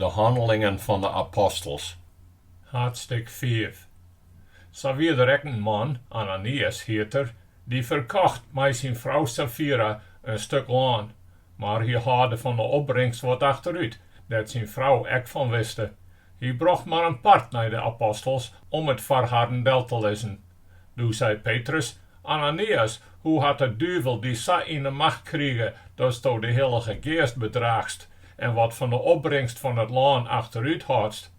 De Hannelingen fan de Apostels. Haadstik 5. Sa wie der ek in man, Ananias hiet er, dy ferkocht mei syn frou Safira in stik lân, mar hy hâlde fan de opbringst wat achterút, dêr't syn frou ek fan wiste. Hy brocht mar in part nei de apostels om it foar harren del te lizzen. Doe sei Petrus, Ananias, hoe hat de duvel dy sa yn 'e macht krige, datsto de Hillige Geast bedraachst en wat fan de opbringst fan it lân achterút hâldst?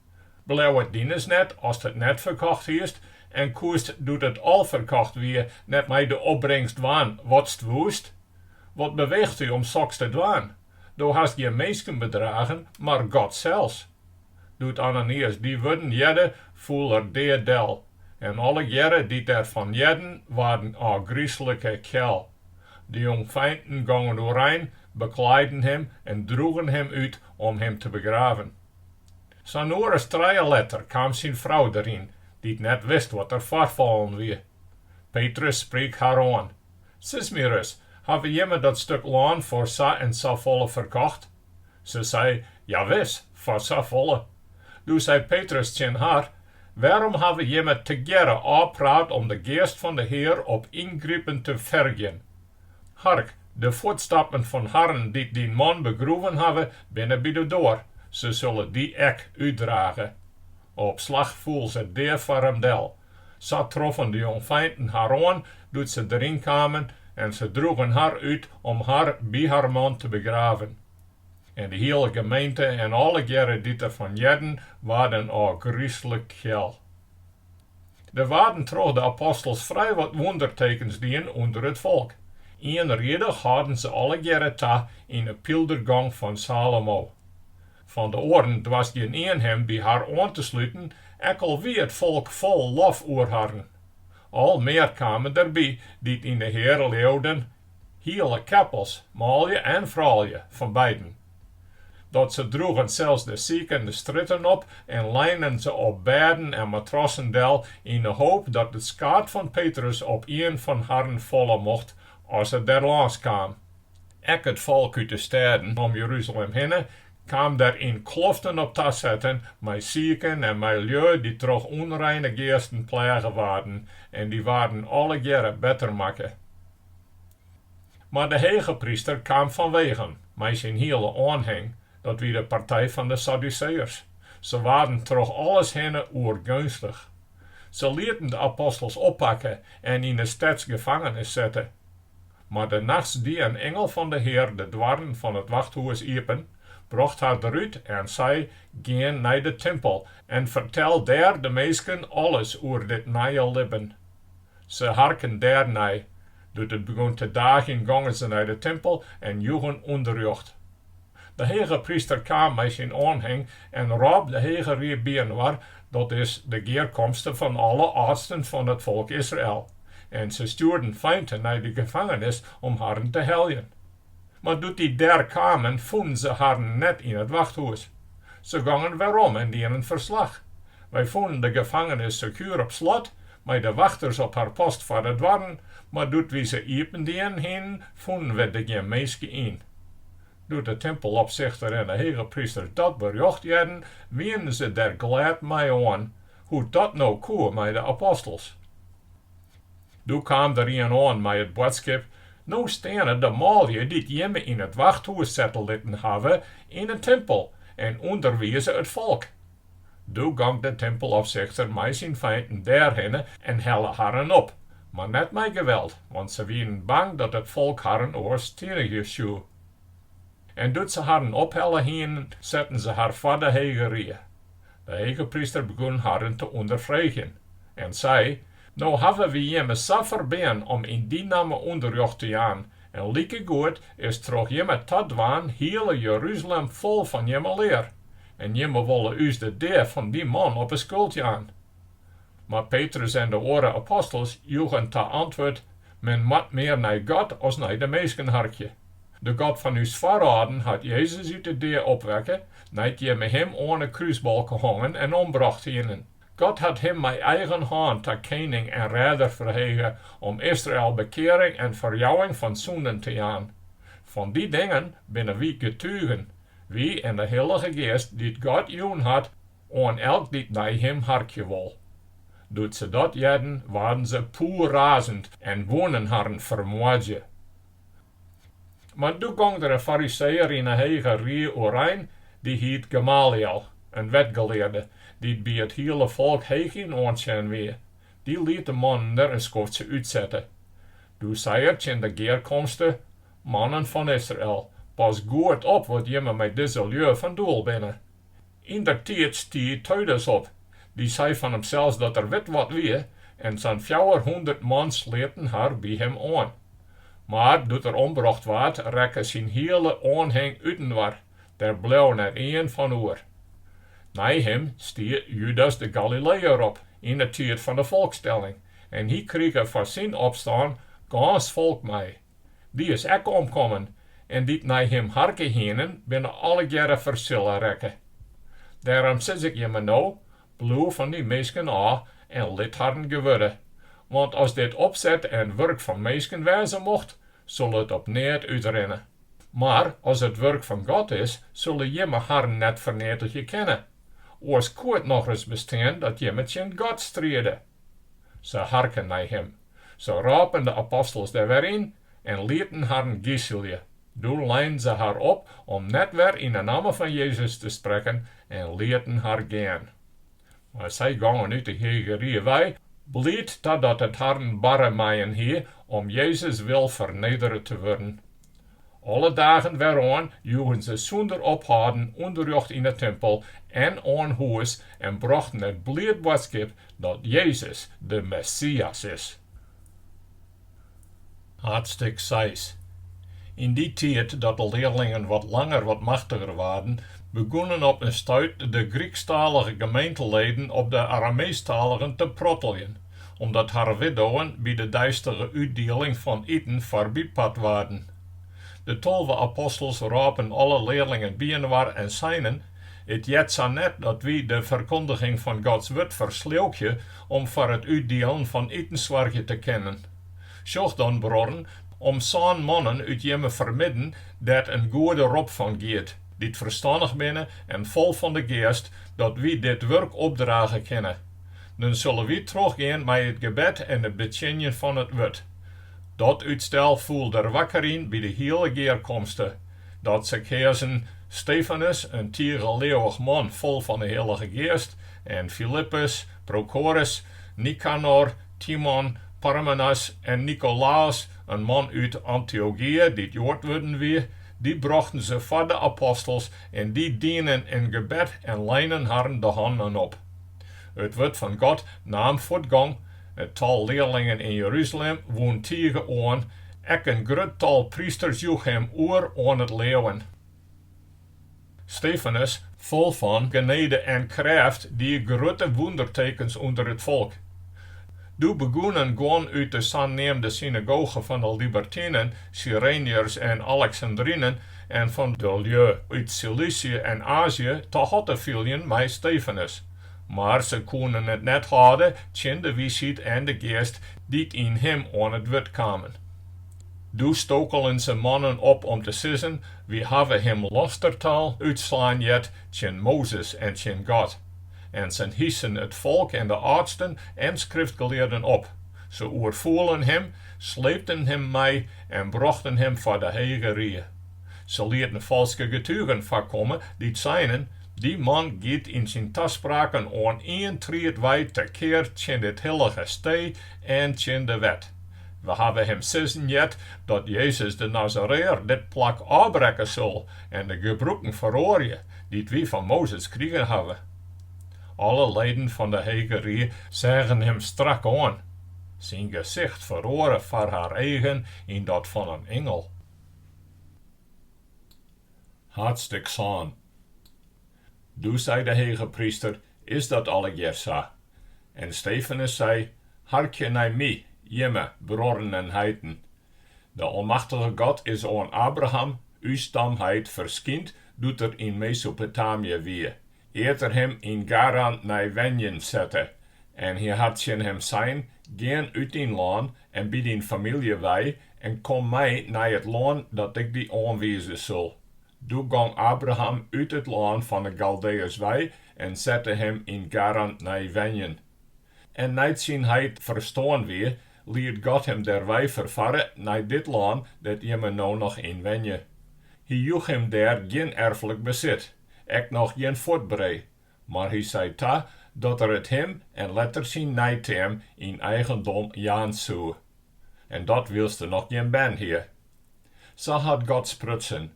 Bleau it dines net ast it net ferkocht hiest en koest doe't it al ferkocht wie net mei de opbringst dwaan watst woest? Wat beweecht dy om soks te dwaan? Do hast gjin minsken bedragen, mar God sels. Doe't Ananias dy wurden hearde, foel er dea del, en allegearre dy't derfan hearden, waarden ôfgryslike kjel. De jongfeinten gongen oerein, beklaaiden him en droegen him út om him te begraven. Sa'n oer as trije letter kaam syn frou deryn, dy't net wist wat der foarfallen wie. Petrus spriek har oan, Sis my ris, hawwe jimme dat stik lân foar sa en safolle ferkocht? Se sei, Jawis, foar safolle. Doe sei Petrus tsjin har, Wêrom hawwe jimme tegearre ôfpraat om de Geast fan de Hear op yngripen te fergjen? Hark, de fuotstappen fan harren dy't dyn man begroeven hawwe, binne by de doar, se sille dy ek útdrage. Op slach foel se dea foar him del. Sa troffen de jongfeinten har oan doe't se deryn kamen en se droegen har út om har by har man te begraven. En de hiele gemeente en allegearre dy't derfan hearden, waarden ôfgryslik kjel. Der waarden troch de apostels frij wat wûndertekens dien ûnder it folk. Ienriedich hâlden se allegearre ta yn 'e pyldergong fan Salomo. Fan de oaren doarst gjinien him by har oan te sluten, ek al wie it folk fol lof oer harren. Al mear kamen derby dy't yn de Hear leauden, hiele keppels, manlju en froulju, fan beiden. Dat se droegen sels de siken de strjitten op en leinen se op bêden en matrassen del yn 'e hoop dat it skaad fan Petrus op ien fan harren falle mocht as er derlâns kaam. Ek it folk út de stêden om Jeruzalem hinne kaam der yn kloften op ta setten mei siken en mei lju dy't troch ûnreine geasten pleage waarden, en dy waarden allegearre better makke. Mar de hegepryster kaam fanwegen mei syn hiele oanhing, dat wie de partij fan de Sadduseeërs. Se waarden troch alles hinne oergeunstich. Se lieten de apostels oppakke en yn 'e stedsgefangenis sette. Mar de nachts die in ingel fan de Hear de doarren fan it wachthûs iepen, brocht har derút en sei, Gean nei de timpel en fertel dêr de minsken alles oer dit nije libben. Se harken dêrnei. Doe't it begûn te daagjen gongen se nei de timpel en joegen ûnderrjocht. De hegepryster kaam mei syn oanhing en rôp de Hege Rie byinoar, dat is, de gearkomste fan alle âldsten fan it folk Israel. En se stjoerden feinten nei de gefangenis om harren te heljen. Mar doe't dy dêr kamen, fûnen se harren net yn it wachthûs. Se gongen werom en dienen ferslach. Wy fûnen de gefangenis sekuer op slot, mei de wachters op har post foar de doarren, mar doe't wy se iependienen hienen, fûnen we der gjin minske yn. Doe't de timpelopsichter en de hegepryster dat berjocht hearden, wienen se der glêd mei oan, hoe't dat no koe mei de apostels. Doe kaam der ien oan mei it boadskip, No steane de manlju dy't jimme yn it wachthûs sette litten hawwe, yn 'e timpel en ûnderwize it folk. Doe gong de timpelopsichter mei syn feinten dêrhinne en helle harren op, mar net mei geweld, want se wienen bang dat it folk harren oars stienigje soe. En doe't se harren ophelle hienen, setten se har foar de Hege Rie. De hegepryster begûn harren te ûnderfreegjen en sei, No hawwe wy jimme sa ferbean om yn dy namme ûnderrjocht te jaan, en likegoed is troch jimme tadwaan hiele Jeruzalem fol fan jimme lear, en jimme wolle ús de dea fan dy man op 'e skuld jaan. Mar Petrus en de oare apostels joegen ta antwurd, Men moat mear nei God as nei de minsken harkje. De God fan ús foarâlden hat Jezus út de dea opwekke, nei't jimme him oan 'e krúsbalke hongen en ombrocht hienen. God hat him mei eigen hân ta kening en rêder ferhege om Israel bekearing en ferjouwing fan sûnden te jaan. Fan dy dingen binne wy getugen. Wy en de Hillige Geast dy't God jûn hat oan elk dy't nei Him harkje wol. Doe't se dat hearden, waarden se poerrazend en woenen harren fermoardzje. Mar doe gong der in Fariseeër yn 'e Hege Rie oerein, dy hiet Gamaliel, in wetgelearde, dy't by it hiele folk heech yn oansjen wie. Dy liet de mannen der in skoftsje útsette. Doe sei er tsjin de gearkomste, Mannen fan Israel, pas goed op wat jimme mei dizze lju fan doel binne. Yndertiid stie Teudas op, dy sei fan himsels dat er wit-wat wie, en sa'n 400 man sleaten har by him oan. Mar doe't er ombrocht waard, rekke syn hiele oanhing útinoar, der bleau net ien fan oer. Nei him stie Judas de Galileeër op, yn 'e tiid fan de folkstelling, en hy krige foar syn opstân gâns folk mei. Dy is ek omkommen en dy't nei him harke hienen, binne allegearre fersille rekke. Dêrom sis ik jimme no, bliuw fan dy minsken ôf en lit harren gewurde. Want as dit opset en wurk fan minsken wêze mocht, sil it op neat útrinne. Mar as it wurk fan God is, sille jimme harren net ferneatigje kinne. Oars koe it nochris bestean dat jimme tsjin God stride. Se harken nei him. Se rôpen de apostels der wer yn en lieten harren giselje. Doe leinen se har op om net wer yn 'e namme fan Jezus te sprekken en lieten har gean. Mar sy gongen út de Hege Rie wei, bliid ta dat it harren barre meien hie om Jezus wil fernedere te wurden. Alle dagen weroan joegen se sûnder ophâlden ûnderrjocht yn 'e timpel en oan hûs en brochten it bliid boadskip dat Jezus de Messias is. Haadstik seis. Yn dy tiid dat de learlingen wat langer wat machtiger waarden, begûnen op in stuit de Gryksktalige gemeenteleden op de Arameesktaligen te protteljen, omdat har widdowen by de deistige útdieling fan iten foarbypart waarden. De 12 apostels rôpen alle learlingen byinoar en seinen, It heart sa net dat wy de ferkondiging fan Gods wurd fersleaukje om foar it útdielen fan iten soargje te kinnen. Sjoch dan, bruorren, om sân mannen út jimme fermidden dêr't in goede rop fan giet, dy't ferstannich binne en fol fan de Geast, dat wy dit wurk opdrage kinne. Dan sille wy trochgean mei it gebed en it betsjinjen fan it wurd. Dat útstel foel der wakker yn by de hiele gearkomste, dat se keazen Stefanus, in tige leauwich man fol fan de Hillige Geast, en Filippus, Prokorus, Nikanor, Timon, Parmenas en Nikolaos, in man út Antiochië dy't Joad wurden wie, dy brochten se foar de apostels en dy dienen in gebed en leinen harren de hannen op. It wurd fan God naam fuortgong, it tal learlingen yn Jeruzalim wûn tige oan, ek in grut tal prysters joech him oer oan it leauwen. Stefanus, fol fan genede en krêft, die grutte wûndertekens ûnder it folk. Doe begûnen guon út de saneamde synagoge fan de Libertinen, Syreniërs en Aleksandrinen en fan de lju út Silisië en Azië te hottefyljen mei Stefanus. Mar se koenen it net hâlde tsjin de wysheid en de geast dy't yn him oan it wurd kamen. Doe stokelen se mannen op om te sizzen, Wy hawwe him lastertaal útslaan heard tsjin Mozes en tsjin God. En se hisen it folk en de âldsten en skriftgelearden op. Se oerfoelen him, sleepten him mei en brochten him foar de Hege Rie. Se lieten falske getugen foarkomme, dy't seinen, Dy man giet yn syn taspraken oan ien tried wei tekear tsjin dit hillige stee en tsjin de wet. We hawwe him sizzen heard dat Jezus de Nazareër dit plak ôfbrekke sil en de gebrûken feroarje dy't wy fan Mozes krigen hawwe. Alle leden fan de Hege Rie seagen him strak oan. Syn gesicht feroare foar har eagen yn dat fan in ingel. Haadstik sân. Doe sei de hegepryster, Is dat allegear sa? En Stefanus sei, Harkje nei my, jimme, bruorren en heiten. De Almachtige God is oan Abraham, ús stamheit, ferskynd doe't er yn Mesopotamië wie, ear't er him yn Charan nei wenjen sette, en hy hat tsjin him sein, Gean út dyn lân en by dyn famylje wei en kom mei nei it lân dat ik dy oanwize sil. Doe gong Abraham út it lân fan 'e Galdeeërs wei en sette him yn Charan nei wenjen. En nei't syn heit ferstoarn wie, liet God him dêrwei ferfarre nei dit lân dêr't jimme no noch yn wenje. Hy joech him dêr gjin erflik besit, ek noch gjin fuotbree, mar hy sei ta dat er it him en letter syn neiteam yn eigendom jaan soe. En dat wylst er noch gjin bern hie. Sa hat God sprutsen,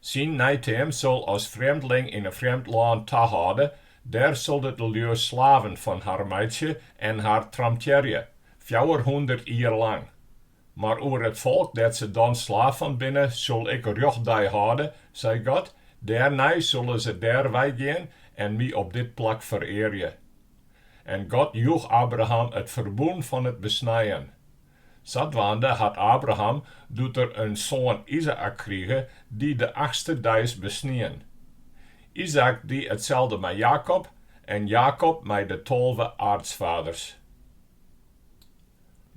Syn neiteam sil as frjemdling yn in frjemd lân tahâlde, dêr sil it de lju slaven fan har meitsje en har tramtearje, 400 jier lang. Mar oer it folk dêr't se dan slaaf fan binne, sil Ik rjochtdei hâlde, sei God, dêrnei sille se dêr weigean en My op dit plak ferearje. En God joech Abraham it ferbûn fan it besnijen. Sadwaande hat Abraham, doe't er in soan Izaäk krige, dy de achtste deis besnien. Izaäk die itselde mei Jakob en Jakob mei de 12 aartsfaders.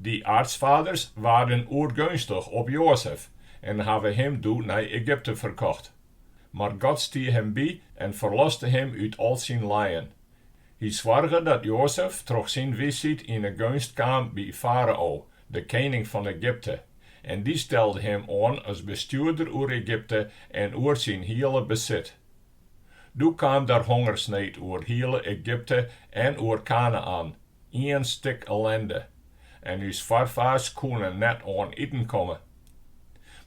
Dy aartsfaders waarden oergeunstich op Joazef en hawwe him doe nei Egypte ferkocht. Mar God stie him by en ferloste him út al syn lijen. Hy soarge dat Joazef troch syn wysheid yn 'e geunst kaam by Farao, de kening fan Egypte, en dy stelde him oan as bestjoerder oer Egypte en oer syn hiele besit. Doe kaam der hongersneed oer hiele Egypte en oer Kanaän, ien stik ellende, en ús foarfaars koenen net oan iten komme.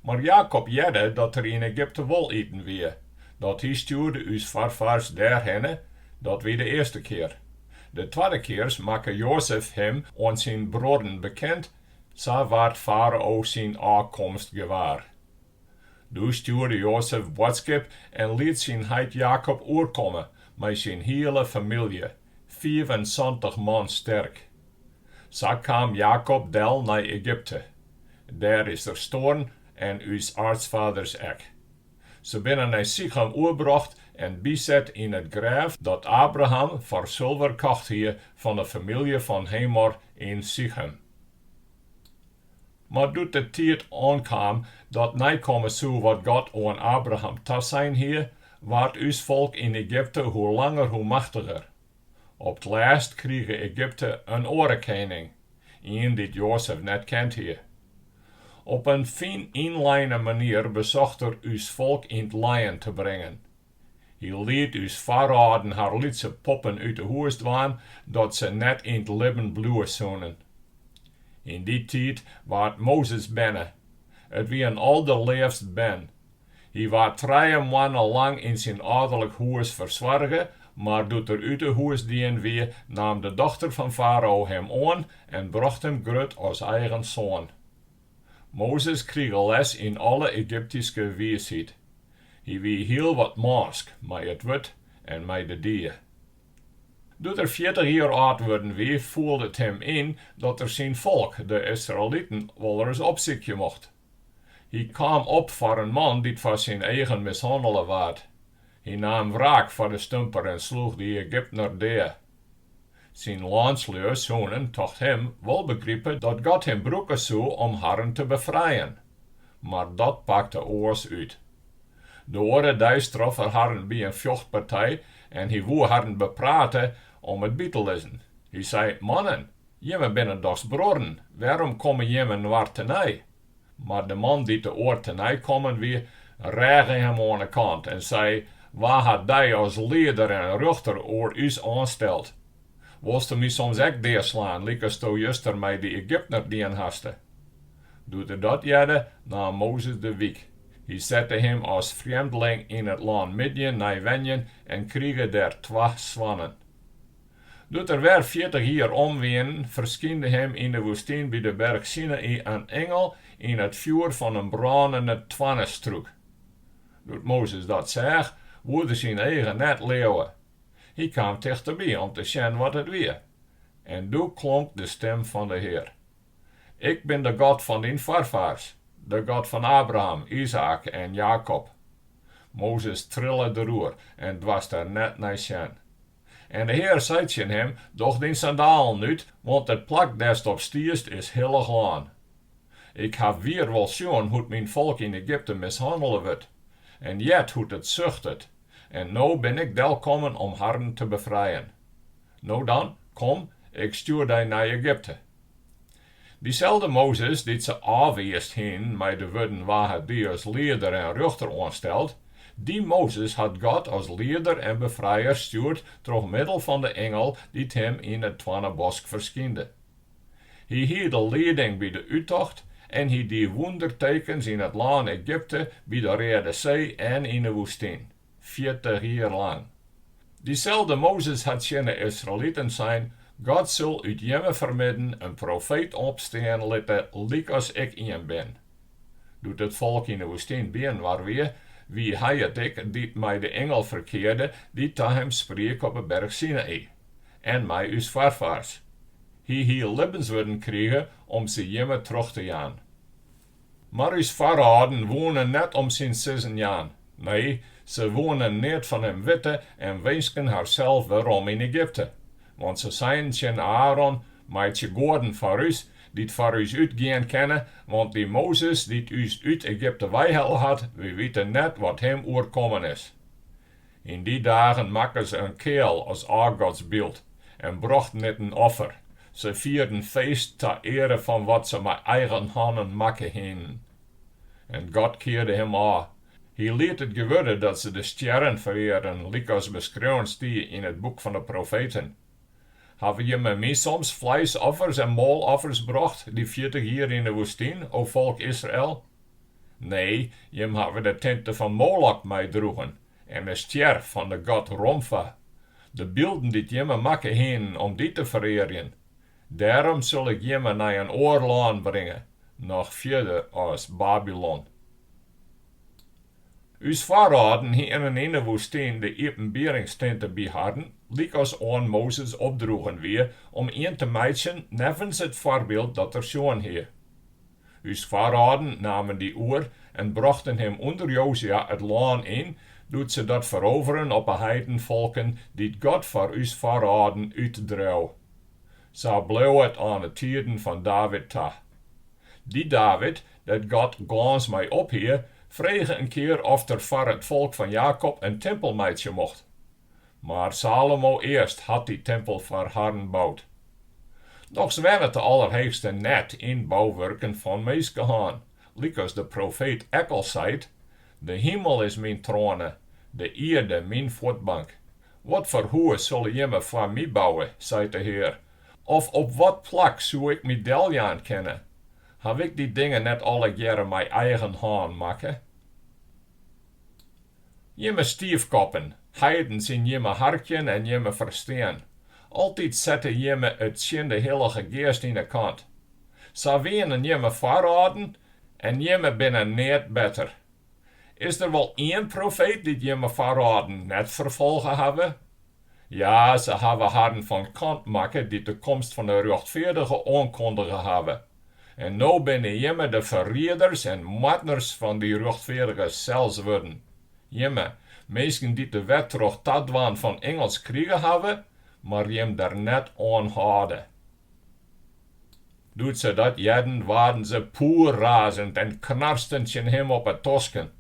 Mar Jakob hearde dat der yn Egypte wol iten wie, dat hy stjoerde ús foarfaars dêrhinne, dat wie de earste kear. De twadde kears makke Joazef him oan syn bruorren bekend, sa waard Farao syn ôfkomst gewaar. Doe stjoerde Joazef boadskip en liet syn heit Jakob oerkomme mei syn hiele famylje, 75 man sterk. Sa kaam Jakob del nei Egypte. Dêr is er stoarn en ús aartsfaders ek. Se binne nei Sichem oerbrocht en byset yn it grêf dat Abraham foar sulver kocht hie fan 'e famylje fan Hemor yn Sichem. Mar doe't de tiid oankaam dat neikomme soe wat God oan Abraham tasein hie, waard ús folk yn Egypte hoe langer hoe machtiger. Op 't lêst krige Egypte in oare kening, ien dy't Joazef net kend hie. Op in fyn ynleine manier besocht er ús folk yn 't lijen te bringen. Hy liet ús foarâlden har lytse poppen út 'e hûs dwaan, dat se net yn 't libben bliuwe soenen. Yn dy tiid waard Mozes berne. It wie in alderleafst bern. Hy waard trije moanne lang yn syn âlderlik hûs fersoarge, mar doe't er út 'e hûs dien wie, naam de dochter fan Farao him oan en brocht him grut as eigen soan. Mozes krige les yn alle Egyptyske wiisheid. Hy wie hiel wat mânsk mei it wurd en mei de die. Doe't er 40 jier âld wurden wie, foel it him yn dat er syn folk, de Israeliten, wolris opsykje mocht. Hy kaam op foar in man dy't foar syn eagen mishannele waard. Hy naam wraak foar de stumper en sloech dy Egyptner dea. Syn lânslju soenen, tocht him, wol begripe dat God him brûke soe om harren te befrijen. Mar dat pakte oars út. De oare deis trof er harren by in fjochtpartij en hy woe harren beprate om it by te lizzen. Hy sei, Mannen, jimme binne dochs bruorren, wêrom komme jimme inoar tenei? Mar de man dy't de oar tenei kommen wie, reage him oan 'e kant en sei, Wa hat dy as lieder en rjochter oer ús oansteld? Wolsto my soms ek deaslaan, lykasto juster mei dy Egyptner dien haste? Doe't er dat hearde, naam Mozes de wyk. Hy sette him as frjemdling yn it lân Midjen nei wenjen en krige dêr twa soannen. Doe't der wer 40 jier om wienen, ferskynde him yn de woestyn by de berch Sinaï in ingel yn it fjoer fan in brânende toarnestrûk. Doe't Mozes dat seach, woe er syn eagen net leauwe. Hy kaam tichterby om te sjen wat it wie. En doe klonk de stim fan de Hear, Ik bin de God fan dyn foarfaars, de God fan Abraham, Izaäk en Jakob. Mozes trille deroer en doarst der net nei sjen. En de Hear sei tsjin him, Doch dyn sandalen út, want it plak dêr'tst op stiest is hillich lân. Ik haw wier wol sjoen hoe't myn folk yn Egypte mishannele wurdt. en heard hoe't it suchtet, en no bin ik delkommen om harren te befrijen. No dan, kom, ik stjoer dy nei Egypte. Dyselde Mozes dy't se ôfwiisd hienen mei de wurden wa hat dy as lieder en rjochter oansteld, dy Mozes hat God as lieder en befrijer stjoerd troch middel fan de ingel dy't him yn it toarnebosk ferskynde. Hy hie de lieding by de úttocht en hy die wûndertekens yn it lân Egypte, by de Reade See en yn 'e woestyn, 40 jier lang. Dyselde Mozes hat tsjin 'e Israeliten sein, God sil út jimme fermidden in profeet opstean litte lykas ik ien bin. Doe't it folk yn 'e woestyn byinoar wie, wie hy it ek dy't mei de ingel ferkearde dy't ta him spriek op 'e berch Sinaï, en mei ús foarfaars. Hy hie libbenswurden krige om se jimme troch te jaan. Mar ús foarâlden woenen net om syn sizzen jaan. Nee, se woenen neat fan him witte en winsken harsels werom yn Egypte. Want se seinen tsjin Aäron, Meitsje goaden foar ús, dy't foar ús útgean kinne, want dy Mozes dy't ús út Egypte weihelle hat, wy witte net wat him oerkommen is. Yn dy dagen makken se in keal as ôfgodsbyld en brochten it in offer. Se fierden feest ta eare fan wat se mei eigen hannen makke hienen. En God kearde him ôf. Hy liet it gewurde dat se de stjerren ferearen, lykas beskreaun stie yn it boek fan de profeten. Hawwe jimme my soms fleisoffers en moaloffers brocht, dy 40 jier yn 'e woestyn, o folk Israel? Nee, jim hawwe de tinte fan Molok meidroegen en de stjer fan de god Romfa, de bylden dy't jimme makke hienen om dy te ferearjen. Dêrom sil ik jimme nei in oar lân bringe, noch fierder as Babylon. Us foarâlden hienen yn 'e woestyn de iepenbieringstinte by harren, lykas oan Mozes opdroegen wie om ien te meitsjen neffens it foarbyld dat er sjoen hie. Us foarâlden namen dy oer en brochten him ûnder Jozua it lân yn, doe't se dat feroveren op 'e heidenfolken dy't God foar ús foarâlden útdreau. Sa bleau it oan 'e tiden fan David ta. Dy David, dêr't God glâns mei op hie, frege in kear oft er foar it folk fan Jakob in timpel meitsje mocht. Mar Salomo earst hat dy timpel foar harren boud. Dochs wennet de Allerheechste net yn bouwurken fan minskehân, lykas de profeet ek al seit, De himel is myn troane, de ierde myn fuotbank. Wat foar hûs sille jimme foar my bouwe, seit de Hear, of op wat plak soe ik my deljaan kinne? Haw ik dy dingen net allegearre mei eigen hân makke? Jimme stiifkoppen, heidens yn jimme harkjen en jimme ferstean. Altyd sette jimme it tsjin de Hillige Geast yn 'e kant. Sa wienen jimme foarâlden en jimme binne neat better. Is der wol ien profeet dy't jimme foarâlden net ferfolge hawwe? Ja, se hawwe harren fan kant makke dy't de komst fan de Rjochtfeardige oankondige hawwe. En no binne jimme de ferrieders en moardners fan dy Rjochtfeardige sels wurden. Jimme, minsken dy't de wet troch tadwaan fan ingels krige hawwe, mar jim der net oan hâlde. Doe't se dat hearden, waarden se poerrazend en knarsten tsjin him op 'e tosken.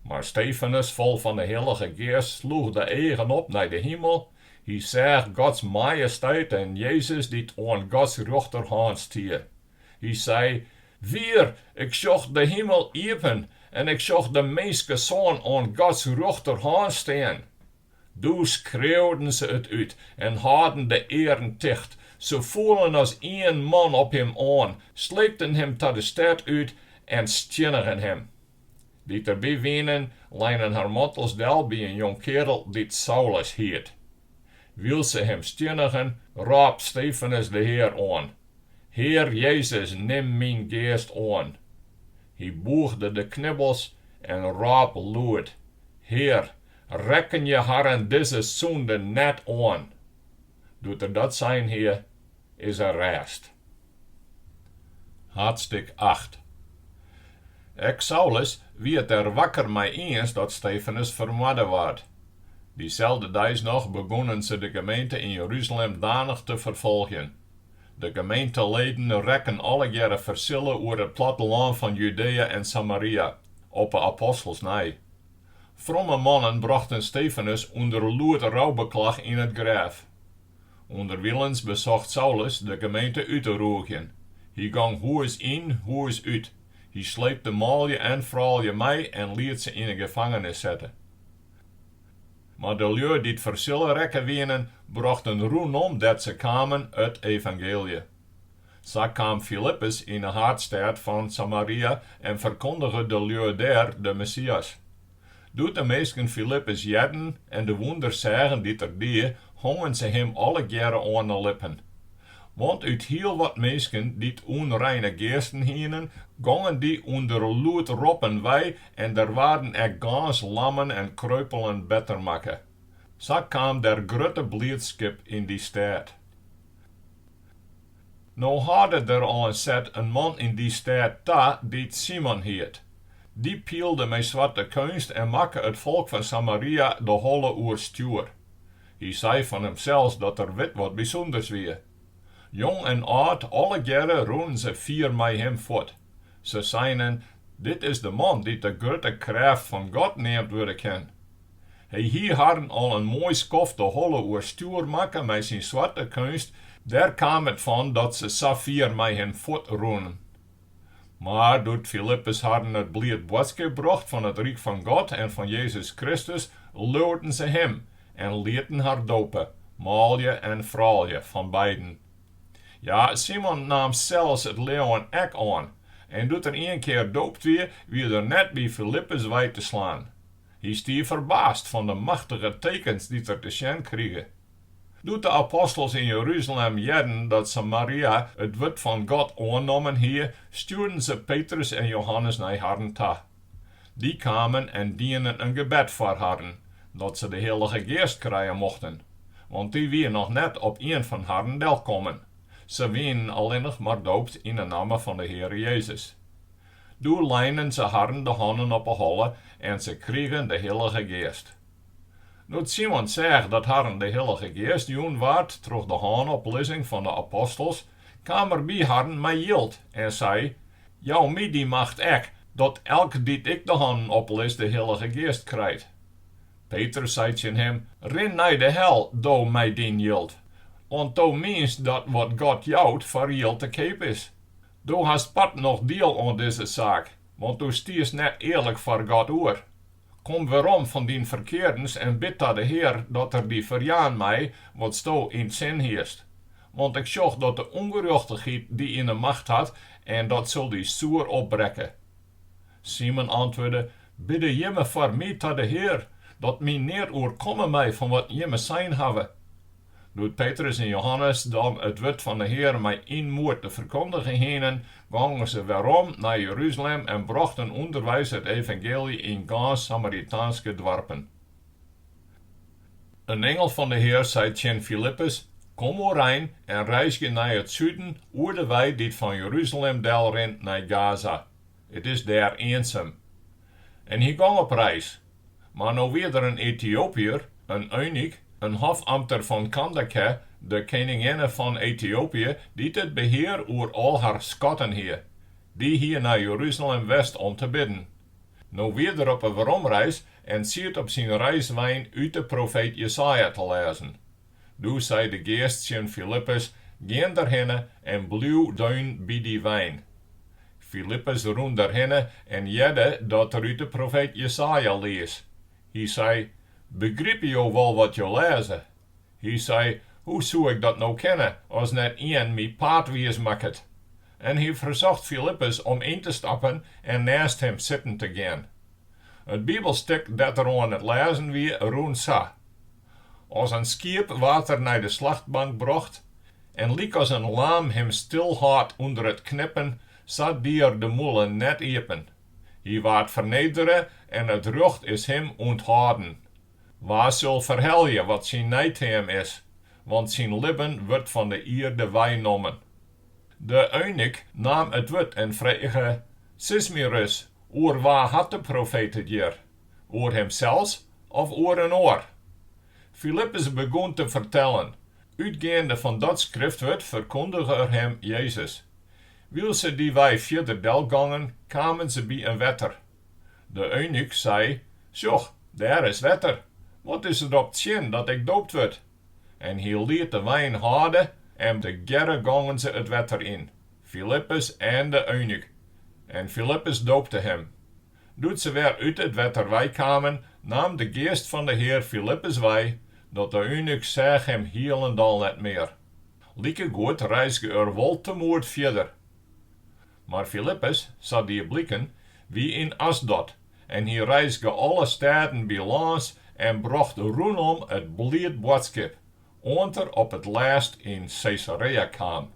Mar Stefanus, fol fan 'e Hillige Geast, sloech de eagen op nei de himel, hy seach Gods majesteit en Jezus dy't oan Gods rjochterhân stie. Hy sei, Wier, ik sjoch de himel iepen en ik sjoch de Minskesoan oan Gods rjochterhân stean. Doe skreauden se it út en hâlden de earen ticht, se foelen as ien man op him oan, sleepten him ta de stêd út en stiennigen him. Dy't derby wienen, leinen har mantels del by in jongkeardel dy't Saulus hiet. Wylst se him stiennigen, rôp Stefanus de Hear oan, Hear Jezus, nim myn geast oan. Hy bûgde de knibbels en rôp lûd, Hear, Rekkenje harren dizze sûnde net oan. Doe't er dat sein hie, is er rêst. Haadstik acht. Ek Saulus wie it der wakker mei iens dat Stefanus fermoarde waard. Dyselde deis noch begûnen se de gemeente yn Jeruzalem danich te ferfolgjen. De gemeenteleden rekken allegearre fersille oer it plattelân fan Judea en Samaria, op 'e apostels nei. Fromme mannen brochten Stefanus ûnder lûd roubeklach yn it grêf. Underwilens besocht Saulus de gemeente út te roegjen. Hy gong hûs yn, hûs út. Hy sleepte manlju en froulju mei en liet se yn 'e gefangenis sette. Mar de lju dy't fersille rekke wienen, brochten rûnom dêr't se kamen it evangeelje. Sa kaam Filippus yn 'e haadstêd fan Samaria en ferkondige de lju dêr de Messias. Doe't de minsken Filippus hearden en de wûnders seagen dy't er die, hongen se him allegearre oan 'e lippen. Want út hiel wat minsken dy't ûnreine geasten hienen, gongen dy ûnder lûd roppen wei en der waarden ek gâns lammen en kreupelen better makke. Sa kaam der grutte bliidskip yn dy stêd. No hâlde der al in set in man yn dy stêd ta dy't Simon hiet. Dy pielde mei swarte keunst en makke it folk fan Samaria de holle oerstjoer. Hy sei fan himsels dat er wit wat bysûnders wie. Jong en âld, allegearre rûnen se fier mei him fuort. Se seinen, Dit is de man dy't de grutte krêft fan God neamd wurde kin. Hy hie harren al in moai skoft de holle oerstjoer makke mei syn swarte keunst, dêr kaam it fan dat se sa fier mei him fuortrûnen. Mar doe't Filippus harren it bliid boadskip brocht fan it ryk fan God en fan Jezus Kristus, leauden se him en lieten har dope, manlju en froulju fan beiden. Ja, Simon naam sels it leauwen ek oan, en doe't er ien kear doopt wie, wie er net by Filippus wei te slaan. Hy stie ferbaasd fan de machtige tekens dy't er te sjen krige. Doe't de apostels yn Jeruzalem hearden dat Samaria it wurd fan God oannommen hie, stjoerden se Petrus en Johannes nei harren ta. Dy kamen en dienen in gebed foar harren, dat se de Hillige Geast krije mochten, want dy wie noch net op ien fan harren delkommen. Se wienen allinnich mar doopt yn 'e namme fan de Heare Jezus. Doe leinen se harren de hannen op 'e holle en se krigen de Hillige Geast. Doe't Simon seach dat harren de Hillige Geast jûn waard troch de hânoplizzing fan de apostels, kaam er by harren mei jild en sei, Jou my dy macht ek, dat elk dy't ik de hannen oplis de Hillige Geast krijt. Petrus sei tsjin him, Rin nei de hel, do mei dyn jild, want do mienst dat wat God jout foar jild te keap is. Do hast part noch diel oan dizze saak, want do stiest net earlik foar God oer. Kom werom fan dyn ferkeardens en bid ta de Hear dat Er dy ferjaan mei watsto yn 't sin hiest. Want ik sjoch dat de ûngerjochtichheid dy yn 'e macht hat en dat sil dy soer opbrekke. Simon antwurde, Bidde jimme foar my ta de Hear, dat my neat oerkomme mei fan wat jimme sein hawwe. Doe't Petrus en Johannes dan it wurd fan de Hear mei ynmoed te ferkondigen hienen, gongen se werom nei Jeruzalem en brochten ûnderweis it evangeelje yn gâns Samaritaanske doarpen. In ingel fan de Hear sei tsjin Filippus, Kom oerein en reizgje nei it suden oer de wei dy't fan Jeruzalem delrint nei Gaza. It is dêr iensum. En hy gong op reis. Mar no wie der in Etiopiër, in eunuch, in hofamter fan Kandake, de keninginne fan Etiopië, dy't it behear oer al har skatten hie. Dy hie nei Jeruzalem west om te bidden. No wie er op 'e weromreis en siet op syn reiswein út de profeet Jesaja te lêzen. Doe sei de Geast tsjin Filippus, Gean derhinne en bliuw deun by dy wein. Filippus rûn derhinne en hearde dat er út de profeet Jesaja lies. Hy sei, Begripe jo wol wat jo lêze? Hy sei, Hoe soe ik dat no kinne, as net ien my paadwiis makket? En hy fersocht Filippus om yn te stappen en nêst him sitten te gean. It bibelstik dêr't er oan it lêzen wie, rûn sa, As in skiep waard er nei de slachtbank brocht, en lykas in laam him stilhâldt ûnder it knippen, sa die er de mûle net iepen. Hy waard fernedere en it rjocht is him ûnthâlden. Wa sil ferhelje wat syn neiteam is? Want syn libben wurdt fan de ierde weinommen. De eunuch naam it wurd en frege, Sis my ris, oer wa hat de profeet it hjir? Oer himsels of oer in oar? Filippus begûn te fertellen. Utgeande fan dat skriftwurd ferkundige er him Jezus. Wylst se dy wei fierder delgongen, kamen se by in wetter. De eunuch sei, Sjoch, Dêr is wetter, wat is der op tsjin dat ik doopt wurd? En hy liet de wein hâlde en tegearre gongen se it wetter yn, Filippus en de eunuch, en Filippus doopte him. Doe't se wer út it wetter weikamen, naam de Geast fan de Hear Filippus wei, dat de eunuch seach him hielendal net mear. Likegoed reizge er wol temoed fierder. Mar Filippus, sa die bliken, wie yn Asdod en hy reizge alle stêden bylâns en brocht rûnom it bliid boadskip, oant er op 't lêst yn Sesaréa kaam.